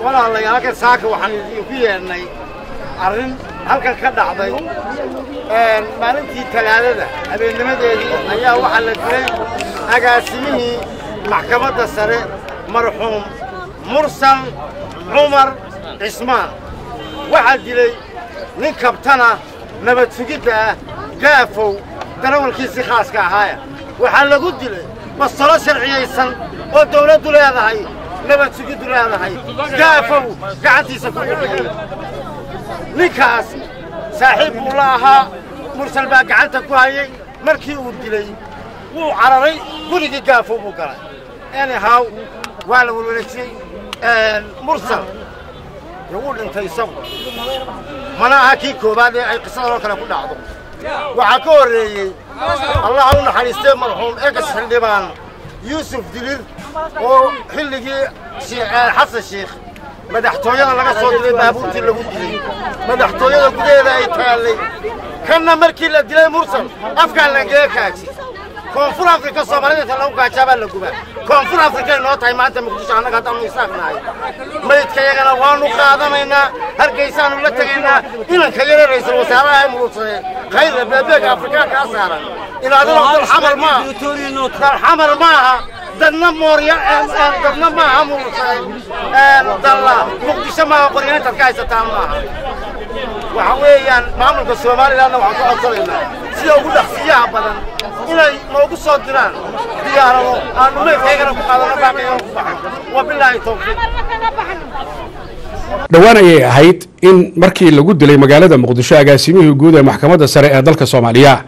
Walaalayaal, halkan saaka waxaan idinku yeedhnay arrin halkan ka dhacday maalintii Talaadada habeennimadeedii. Ayaa waxaa la dilay agaasimihii maxkamadda sare, marxuum Mursal Cumar Cismaan. Waxaa dilay nin kabtana nabad sugidda ah, Gaafow, darawalkiisii khaaska ahaaya. Waxaa lagu dilay bastolo sharciyaysan oo dawladdu leedahay, nabad sugiddu leedahay, Gaafow gacantiisa ku bixiyey. Ninkaas saaxiib buu la ahaa Mursal, baa gacanta ku hayay. Markii uu dilay wuu cararay, gurigii Gaafow buu galay. Anyhow, waa la welweleejiyey. Mursal dee wuu dhintay isagu, mana aha kii koowaad ee ay qisadan oo kale ku dhacdo. Waxaa ka horreeyey, Allah u naxariistee, marxuum ex xildhibaan Yuusuf Dilir oo xilligii Xasan Sheikh madaxtooyada laga soo diray, baabuurtii lagu dilay madaxtooyada gudaheeda ay taallay. Kanna markii la dilay Mursal afkaa lagaga kaaji. Koonfur Afrika Soomaalida inta lagu gaajaabaa la gubaa. Koonfur Afrikay noo tahay maanta Muqdisho. Annaga haddaanu Isaaqnahay, maydkayagana waanu qaadanaynaa, Hargaysaanu la tegaynaa. Inanka yare ra'iisul wasaaraha ee Murugsadee Khayra beebeega Afrikaankaa saaran inaadina dalxamar maaha, dalxamar maaha, dadna moorya, dadna maaha Murugsade, dalla Muqdisho maaha, qoryo intaad ka haysataan maaha. Waxa weeyaan, maamulka Somalilandna waxaan ku codsanaynaa sida ugu dhaqsiyaha badan inay noogu soo diraan diyaarado aanu maydkaygana ku qaadano, baaqaygana ku baxno. Wabilaahi tawfiiq. Dhowaan ayay ahayd in markii lagu dilay magaalada Muqdisho agaasimihii guud ee maxkamadda sare ee dalka Soomaaliya.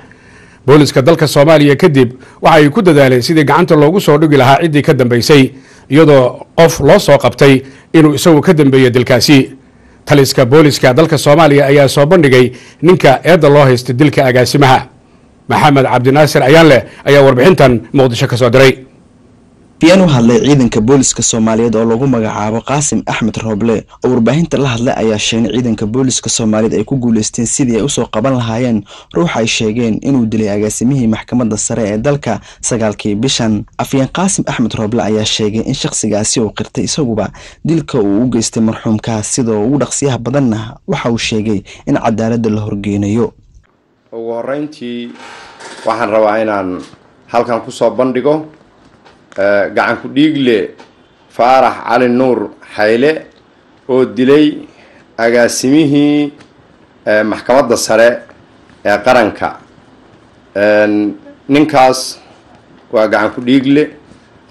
Booliska dalka Soomaaliya kadib waxa ay ku dadaaleen sidii gacanta loogu soo dhigi lahaa ciddii ka dambaysay, iyadoo qof loo soo qabtay inuu isagu ka dambeeyo dilkaasi. Taliska booliska dalka Soomaaliya ayaa soo bandhigay ninka eedda loo haystay dilka agaasimaha. Maxamed Cabdinaasir Ayaanleh ayaa warbixintan Muqdisho ka soo diray. Afyeen u hadlay ciidanka booliska Soomaaliyeed oo lagu magacaabo Qaasim Axmed Rooble oo warbaahinta la hadlay ayaa sheegay ciidanka booliska Soomaaliyeed ay ku guuleysteen sidii ay usoo qaban lahaayeen ruux ay sheegeen inuu dilay agaasimihii maxkamadda sare ee dalka 9-kii bishan. Afyeen Qaasim Axmed Rooble ayaa sheegay in shakhsigaasi uu qirtay isaguba dilka uu u geystay marxuumkaas, sidoo ugu dhaqsiyaha badanna waxa uu sheegay in cadaaladda la horgeynayo. Ugu horreyntii waxaan rabaa inaan halkan kusoo bandhigo gacan ku dhiigle Faarax Cali Nuur Xayle oo dilay agaasimihii maxkamadda sare ee qaranka. Ninkaas waa gacan ku dhiigle,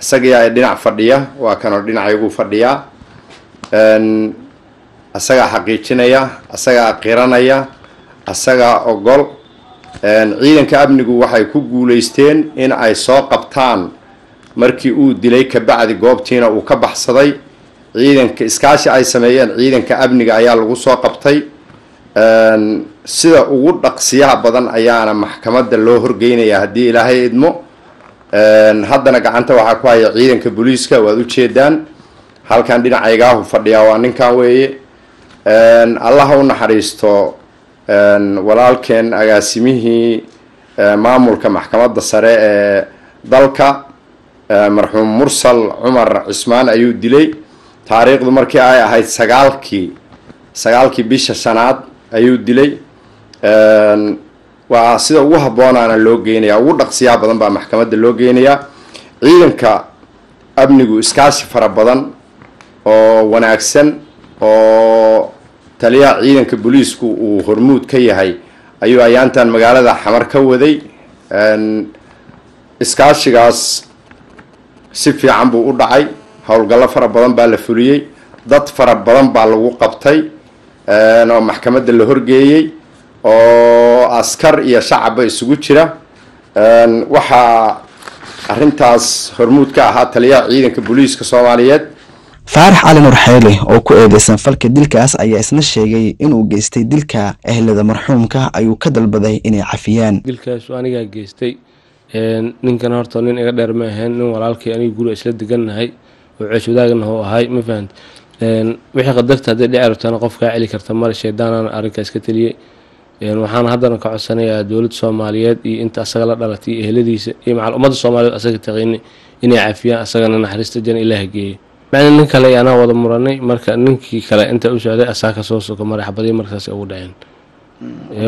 isagii ay dhinac fadhiya, waa kanoo dhinacaygu fadhiyaa. Isagaa xaqiijinaya, isagaa qiranaya, isagaa ogol. Ciidanka amnigu waxay ku guulaysteen in ay soo qabtaan markii uu dilay kabacdi, goobtiina uu ka baxsaday. Ciidanka iskaashi ay sameeyeen ciidanka amniga ayaa lagu soo qabtay. Sida ugu dhaqsiyaha badan ayaana maxkamadda loo horgeynaya haddii Ilaahay idmo. Haddana gacanta waxaa ku haya ciidanka booliiska, waad ujeedaan halkan dhinacaygaahu fadhiyaa, waa ninkan weeye. Allah u naxariisto walaalkeen agaasimihii maamulka maxkamadda sare ee dalka, marxuum Mursal Cumar Cismaan ayuu dilay. Taariikhdu markii ay ahayd 9-kii bisha shanaad ayuu dilay. Waa sida ugu habboonaana loo geynayaa, ugu dhaqsiyaha badan baa maxkamadda loo geynayaa. Ciidanka amnigu iskaashi fara badan oo wanaagsan oo taliyaha ciidanka booliisku uu hormuud ka yahay ayuu ayaantan magaalada Xamar ka waday. Iskaashigaas si fiican buu u dhacay, howlgallo fara badan baa la fuliyey, dad fara badan baa lagu qabtay oo maxkamadda la horgeeyey oo askar iyo shacabba isugu jira. Waxaa arrintaas hormuud ka ahaa taliyaha ciidanka booliiska Soomaaliyeed. Faarax Cali Nuur Xeyle oo ku eedeysan falka dilkaas ayaa isna sheegay inuu geystay dilka. Ehlada marxuumka ayuu ka dalbaday inay cafiyaan. Dilkaasu anigaa geystay. Ninkan horta nin iga dheer ma ahayn, nin walaalkay aniga guriga isla degannahay oo ceesh wadaagna u ahay, ma fahant? Wixii qadarta hadday dhici rabtana qof kaa celi karta male, shaydaanana arrinkaas ka teliyey. Waxaan haddana ka codsanayaa dowladda Soomaaliyeed iyo inta asaga la dhalatay iyo ehladiisa iyo macal ummadda Soomaaliyeed asaga taqiini inay cafiyaan, asagana naxariista jana Ilaah geeyo. Macna nin kale iyo anaa wada muranay. Marka ninkii kale inta u socday asaa kasoo soko maray xabadii, markaas ugu dhaceen.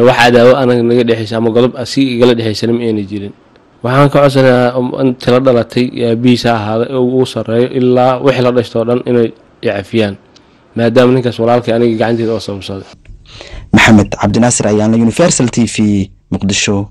Wax cadaawo anaga naga dhexeysa ama godob si igala dhexeysana ma ayna jirin. Waxaan ka codsanayaa inti la dhalatay, aabihiisa ha ahaaday oo ugu sarreeyo, ilaa wixii la dhashtoo dhan inay icafiyaan, maadaama ninkaas walaalkay aniga gacanteeda oo sababsaday. Maxamed Cabdinaasir Ayaanla, Universal TV, Muqdisho.